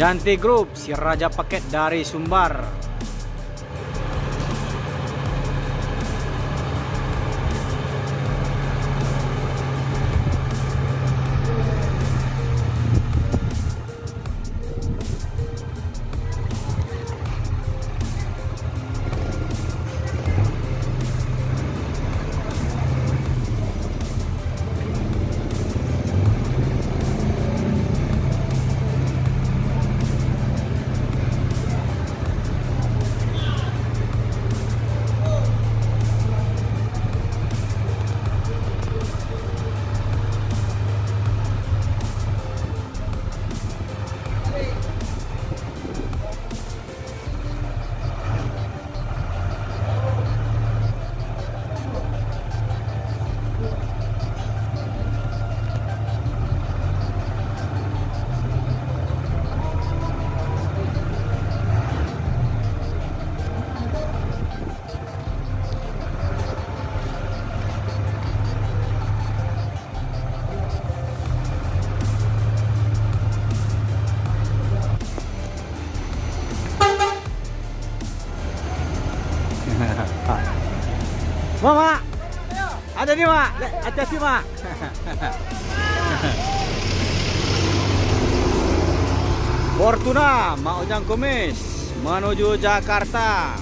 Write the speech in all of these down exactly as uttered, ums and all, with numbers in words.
Yanti Group, si raja paket dari Sumbar. Mak, Mak. Ada ni, Mak. Hati-hati, Mak. Fortuner, Mak Ujang Kumis, manuju Jakarta.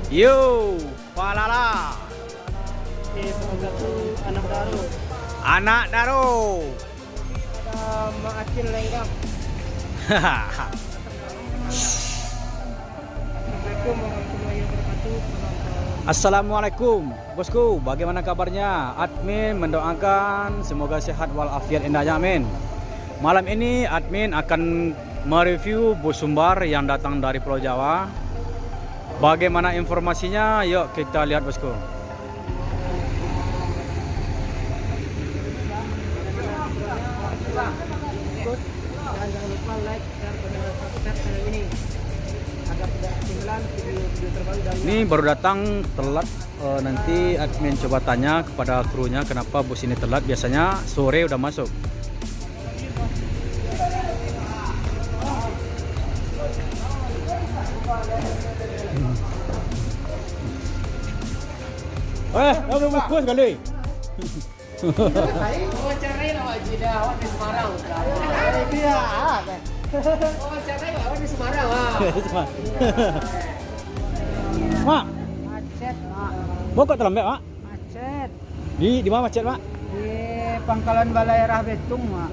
Yo, palala. Oke, salah satu anak daro. Anak daro. Ada Mak Acil Lenggap. Assalamualaikum warahmatullahi wabarakatuh. Assalamualaikum, bosku. Bagaimana kabarnya? Admin mendoakan semoga sehat walafiat indahnya, amin. Malam ini admin akan mereview bus Sumbar yang datang dari Pulau Jawa. Bagaimana informasinya? Yuk kita lihat, bosku. Dan jangan lupa like, share, komen, dan subscribe channel ini agar tidak ketinggalan video-video terbaru dari. Ini baru datang, telat. Eh, nanti admin coba tanya kepada krunya kenapa bus ini telat. Biasanya sore udah masuk. Eh, kamu bungkus kali. Wawancarai lah, Wak Jina. Awak di Semarang, Kak. Eh, itu ya, ah, kan. Wawancarai lah, awak di Semarang, ah. Mak. Macet, Mak. Bokok terlambat, Mak? Macet. Di, di mana macet, Mak? Di Pangkalan Balai Rah Betung, Mak.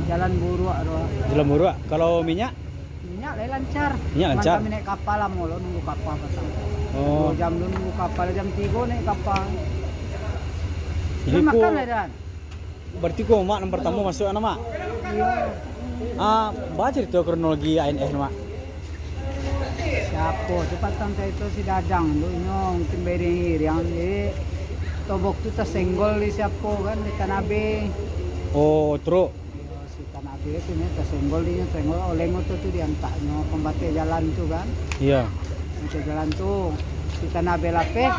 Jalan buruak tu. Jalan buruak. Kalau minyak? Minyak lai lancar. Minyak lancar. Cuman kami naik kapal lamo lo, nunggu kapal pasang. Oh. Duo jam lo nunggu kapal, jam tigo naik kapal. Jadi, makan lai, Dan. Berarti ko Mak nan pertamo masuk, Mak? Iyo. Ah, ba carito kronologi A N F, Mak? Siapo tu patang carito si Dadang tu, inyo mungkin bairing-iriang, jadi tobok tu tasenggol di siapo kan, di Tanabe. Oh, truk. Iyo, si Tanabe tu nyo tasenggol, di nyo senggol oleh oto tu diantaknyo pambateh jalan tu kan. Iya. Pambateh jalan tu, si Tanabe lapeh,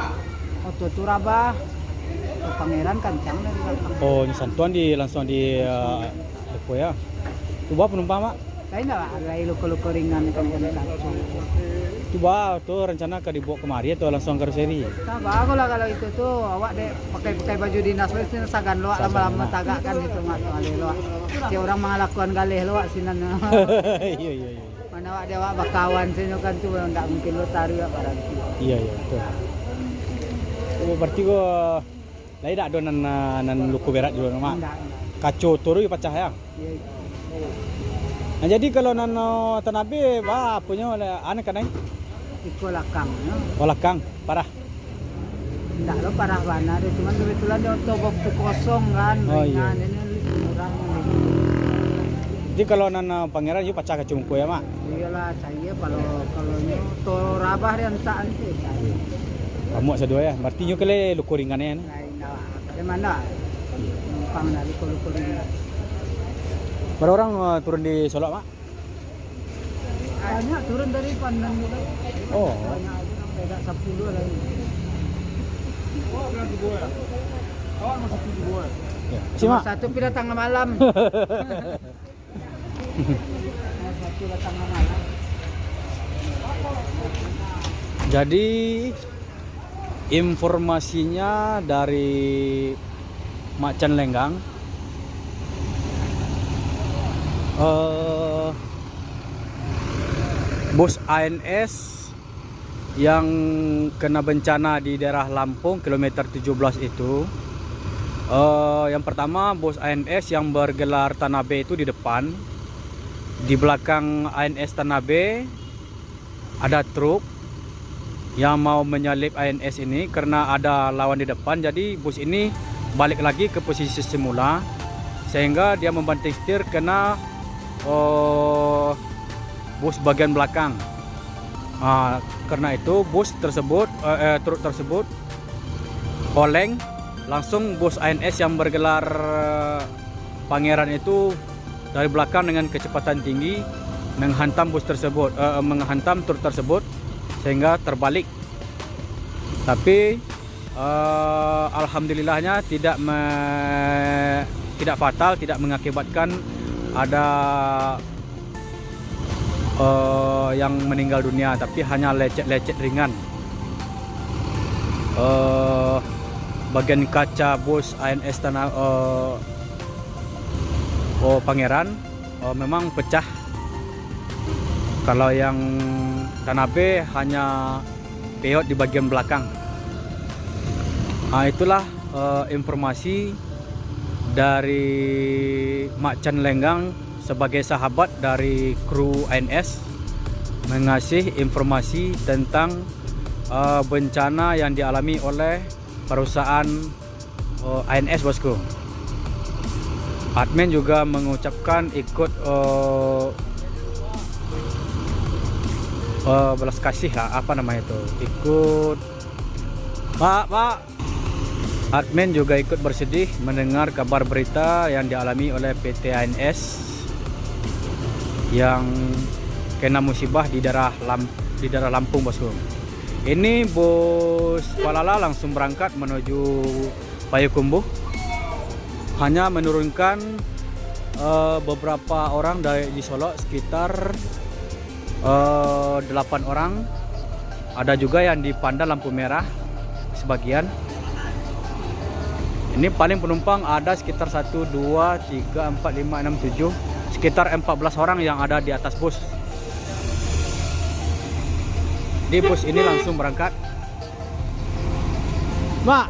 oto tu rabah. Oto Pangeran kancang dari balakang. Oh, nyo santuan di, langsuang di, eh, apa ya? Tu ba panumpang, Mak? Tapi indak lah, ado luko-luko ringan kan, kan, kan. Tu ba, tu rencana ka dibaok kamari atau langsuang karoseri? Nah, bagus lah kalau itu tu, awak dek pakai-pakai baju dinas, weh, sini sagan loak. Sagan lamo-lamo loak. Tagakkan itu, Mak, tu alih loak. Cek urang mangalakuan galeh loak sinan. Iya, iya, iya. Mana awak dek awak bakawan sini kan tu, ndak mungkin lo taruih awak baranti. Iya, iya, betul. Oh, berarti ko Lai dak ado nan, nan luko berat juo, Mak? Indak, indak. Kaco oto tu pacah, ya? Iya, iya. Nah, jadi kalau nan, oh, Tanabe, ba, aponyo, anu kanai? Iko lakang, ya. Oh, lakang, parah. Indak lo parah bana deh, cuman kebetulan dia oto box tu kosong kan, oh, iya, ringan, ini murah ni. Jadi kalau nan, ah, Pangeran, iyo pacah kaco muko, ya, Mak? Iyolah, cayia kalau, kalau nyo oto rabah dia antak nanti, cayia. Ramuak saduo, ya. Berarti nyo kele luko ringan, ya, ni? Lain dah. Dari mana? Numpang nak luko-luko ringan. Bara urang, eh, turun di Solok, Mak? Banyak turun dari Pandan gitu. Oh. Banyak aja, sampai agak sepuluh lah. Ya. Cuma satu pi datang malam. Jadi, informasinya dari Macan Lenggang, eh, bus A N S yang kena bencana di daerah Lampung, kilometer tujuh belas itu, eh, yang pertama, bus A N S yang bergelar Tanabe itu di depan. Di belakang A N S Tanabe, ada truk yang mau menyalip A N S ini karena ada lawan di depan, jadi bus ini balik lagi ke posisi semula, sehingga dia membanting setir kena, eh, bus bagian belakang. Ah, karena itu, bus tersebut, eh, eh, truk tersebut oleng, langsung bus A N S yang bergelar Pangeran itu dari belakang dengan kecepatan tinggi menghantam bus tersebut, eh, menghantam truk tersebut, sehingga terbalik. Tapi, eh, alhamdulillahnya tidak me-, tidak fatal, tidak mengakibatkan ada, eh, yang meninggal dunia, tapi hanya lecet-lecet ringan. Eh, bagian kaca bus A N S Tanah, eh, oh, Pangeran, eh, memang pecah. Kalau yang Tanabe hanya peot di bagian belakang. Ah, itulah, eh, informasi dari Macan Lenggang sebagai sahabat dari kru A N S, mengasih informasi tentang, eh, bencana yang dialami oleh perusahaan, eh, A N S, bosku. Admin juga mengucapkan ikut, eh, eh, belas kasih lah, apa namanya itu, ikut, Pak, Pak. Admin juga ikut bersedih mendengar kabar berita yang dialami oleh P T A N S yang kena musibah di daerah Lam-, di daerah Lampung, bosku. Ini bus Palala langsung berangkat menuju Payakumbuh. Hanya menurunkan, eh, beberapa orang dari di Solok, sekitar, eh, delapan orang. Ada juga yang di Pandan lampu merah sebagian. Ini paling penumpang ada sekitar satu, dua, tiga, empat, lima, enam, tujuh, sekitar empat belas orang yang ada di atas bus. Di bus ini langsung berangkat. Mak.